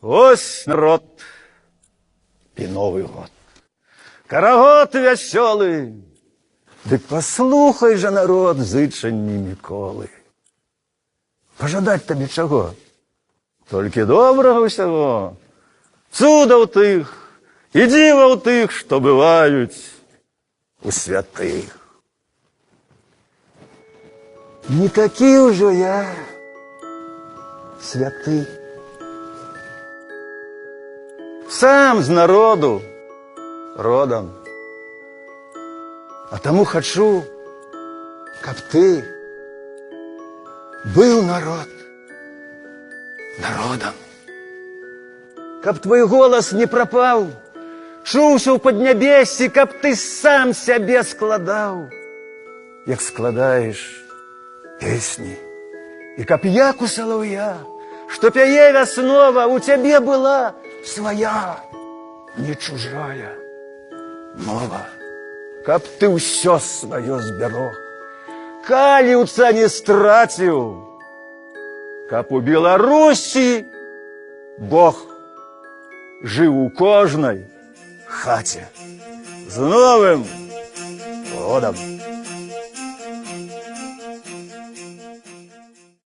Вось народ і Новы год. Карагод вясёлы. Дык паслухай жа, народ, зычанні Міколы. Пажадаць табе чаго? Толькі добрага ўсяго, цудаў тых і дзіваў тых, што бываюць у святых. Не такі ўжо я святы. Сам з народу родам. А таму хачу, каб ты быў народ народам. Каб твой голас не прапаў, чуўся ў паднябессі, каб ты сам сябе складаў, як складаеш песні. І каб як у салаўя, што пяе вяснова, у цябе была свая, не чужая мова. Каб ты ўсё сваё збярог, каліўца не страціў, каб у Беларусі Бог жыў у кожнай хаце. З Новым годам!